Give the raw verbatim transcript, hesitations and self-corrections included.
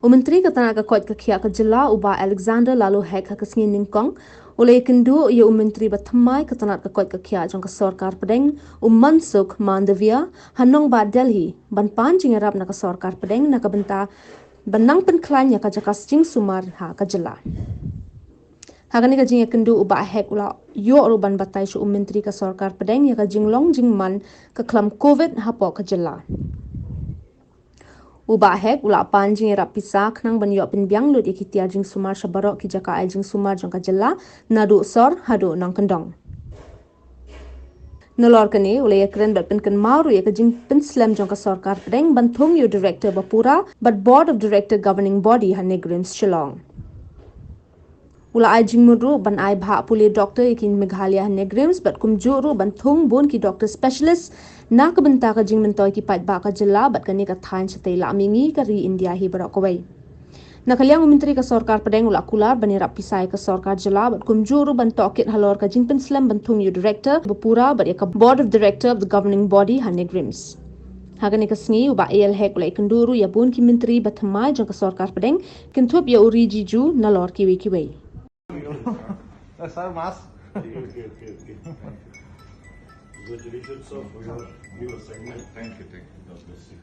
U Myntri ka tnat ka koit ka khiah ka jylla u Bah Alexander Laloo Hek ha ka sngi nyngkong u la ïakynduh ïa u Myntri ba thymmai ka tnat ka koit ka khiah jong ka sorkar pdeng u Mansukh Mandaviya ha nongbah Delhi ban pan jingïarap na ka sorkar pdeng na ka bynta ban nang pynkhlaiñ ïa ka jaka jingsumar ha ka jylla. Ha kane ka jingïakynduh u Bah Hek u la ïoh ruh ban batai sha u Myntri ka sorkar pdeng ïa ka jinglong jingman ka khlam Covid hapoh ka jylla. U Bah Hek u la pan jingïarap pisa khnang ban ïoh pynbiang lut ïa ki tiar jingsumar sha baroh ki jaka ai jingsumar jong ka jylla, naduh sor haduh nongkyndong. Nalor kane u la ïakren bad pynkynmaw ruh ïa ka jingpynslem jong ka sorkar pdeng ban thung ïa u Director ba pura bad Board of Director Governing Body ha NEIGRIHMS Shillong. U la ai jingmut ruh ban ai bhah pule doktor ïa ki Meghalaya ha NEIGRIHMS bad kumjuh ruh ban thung bun ki doktor specialist na ka bynta ka jingmyntoi ki paidbah ka jylla bad kane ka thaiñ shatei lah mihngi ka ri India hi baroh kawei. Na ka liang u Myntri ka sorkar pdeng u la kular ban ïarap pisa ïa ka sorkar jylla bad kumjuh ruh ban tohkit halor ka jingpynslem ban thung ïa u Director ba pura bad ïa ka Board of Director of the Governing Body ha NEIGRIHMS. Ha kane ka sngi u Bah A L Hek u la ïakynduh ruh ïa bun ki Myntri ba thymmai jong ka sorkar pdeng, kynthup ïa u Rijiju nalor kiwei kiwei. Sir, mask. Okay, okay, okay, okay. Congratulations, sir, for your new assignment. Thank you, thank you. God bless you.